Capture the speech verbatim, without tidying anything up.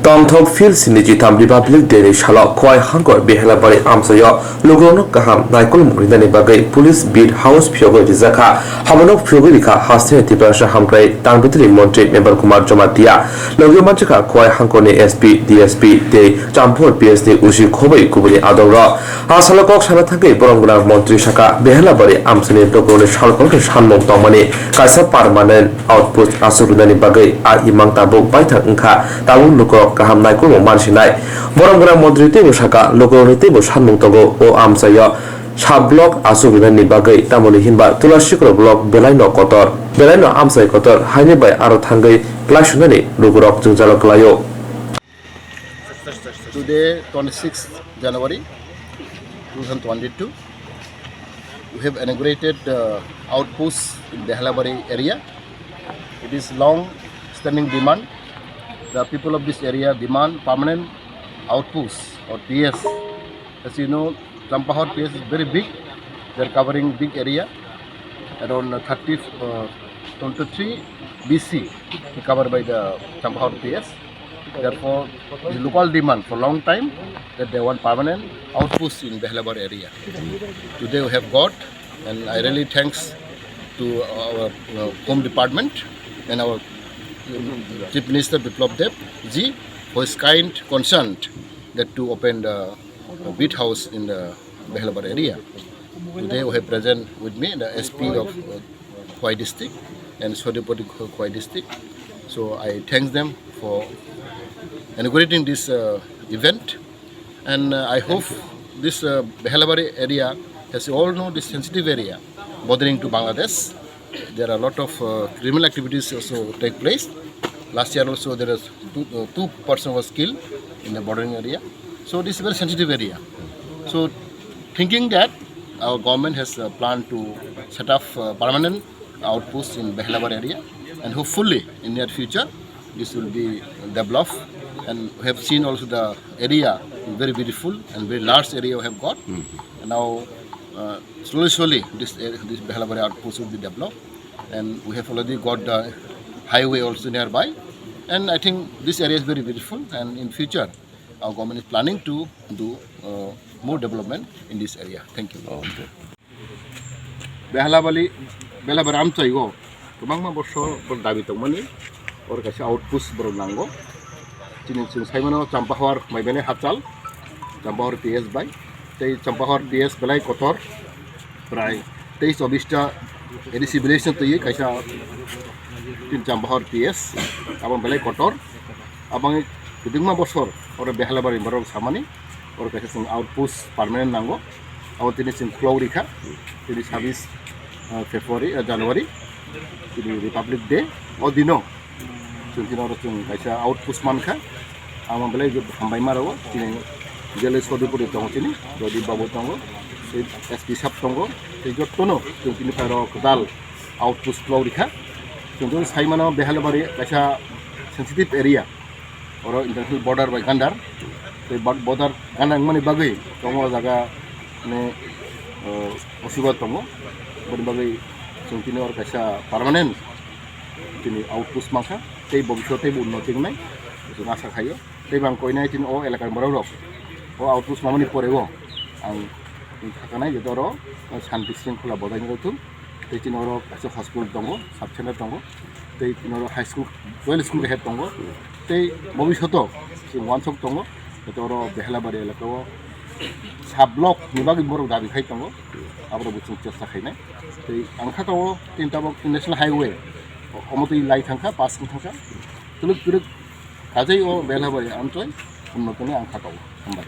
Tongthok Phil sini chitham Republic Day ni salo Khowai Hangkor Behelabari amchaio lukurokno kaham naikolmung rinani bagwi Police Beat House phiyogwi rijak kha. Haborok phiyogwi rikha hasteni Tiprasa Hamkrai Tangpitri Montri Member Kumar Jamatia. Logi manchikha Khowai Hangkorni S P, D S P tei Champhor P S ni usi khoboi kubuni adongrok. A salo kok sana thangwi borom gwnang montri saka, Behelabari amchaini lukurokni salkolokni sanmung tongmani kaisa permanent outpost aswk rinani bagwi a imang tabuk baithang wngkha, tabuk lukurok kaham naikolmung mansinai. Borom gwnang montri teibo saka, lukurokni teibo sanmung tongo o amchaio sub block aswk rinani bagwi, tamoni hinba Tulasikhora block belaino kotor, belaino amchai kotor, haini bai aro thangwi klaisunani lukurok jwngjalo kwlaio. Today, twenty-sixth January two thousand twenty-two, we have inaugurated uh, outpost in Behelabari area. It is long standing demand. The people of this area demand permanent outpost or P S. As you know, Champahor P S is very big. They're covering big area, around thirty, uh, twenty-three B C covered by the Champahor P S. Therefore, the local demand for long time that they want permanent outpost in Behelabari area. Today we have got, and I really thanks to our, uh, Home Department and our Chief Minister Biplab Deb ji for his kind concern that to open the beat house in the Behelabari area. Today we have present with me the S P of uh, Khowai district and Sodipati Khowai district. So I thank them for inaugurating this uh, event, and uh, I hope this uh, Behelabari area, as you all know, this sensitive area bothering to Bangladesh. There are a lot of uh, criminal activities also take place. Last year also there is two, uh, two person was killed in the bordering area. So this is a very sensitive area. So thinking that our government has uh, planned to set up uh, permanent outpost in Behelabari area, and hopefully in near future this will be developed. And we have seen also the area very beautiful and very large area we have got. And now uh, slowly, slowly this area, this Behelabari outpost will be developed, and we have already got the highway also nearby. And I think this area is very beautiful, and in future our government is planning to do uh, more development in this area. Thank you. Oh, okay. Behalabali, Behalabari amchaigo kwbangma borso borok dabi tongmani, oro kaisa outpost borok nango. Chini chwng saimano Champahor Maibele Hachal, Champahor P S bai, tei Champahor P S belai kotor, prai teis chobbish ta A D C village no twi kaisa chini Champahor P S, abo belai kotor. Abang kwbangma bosor oro Behalabari borok samani, oro kaisa chwng outpost permanent nango. Abo tini chwng khulok rikha, tini sabis, ah, February, ah, January, tini Republic Day. O dino chwng tini oro chwng kaisa outpost mankha. Ang belai hambai ma rwo, tini J L S Sodipuri tongo, tini Jodip Babu tongo, tei S P sab tongo, tei jottono chwng tini phairok kwtal outpost khulok rikha. Chwng saimano Behalabari kaisa sensitive area. Oro international border bai gandar. Tei bor-, border gandar wngmani bagwi tongo o jaga, mane, uh, osuga tongo. Boni bagwi chwng tini oro kaisa permanent tini outpost mankha. Tei bobiswt teibo unnoti wngnai chwng asa khaio. Tei bang koinai tini o elakani borok rok o outpost mamani pore o ang thakanai je oro shanti shringkhola bojai wngthung. Tei chini oro kaisa hospital tongo, sub center tongo, tei chini oro high school, well school kaisa tongo. Tei bobiswto chwng uansuk tongo, tei oro Behalabari elaka o sub block ni bagwi borok dabi khai tongo, aborok bo chwng chesta khainai. Tei ang kha tongo tini tabok national highway, omo twi lai thangkha, pass wng thangkha, twlwk twlwk kajai o Behalabari amchoi unnotoni ang kha tongo. Hambai.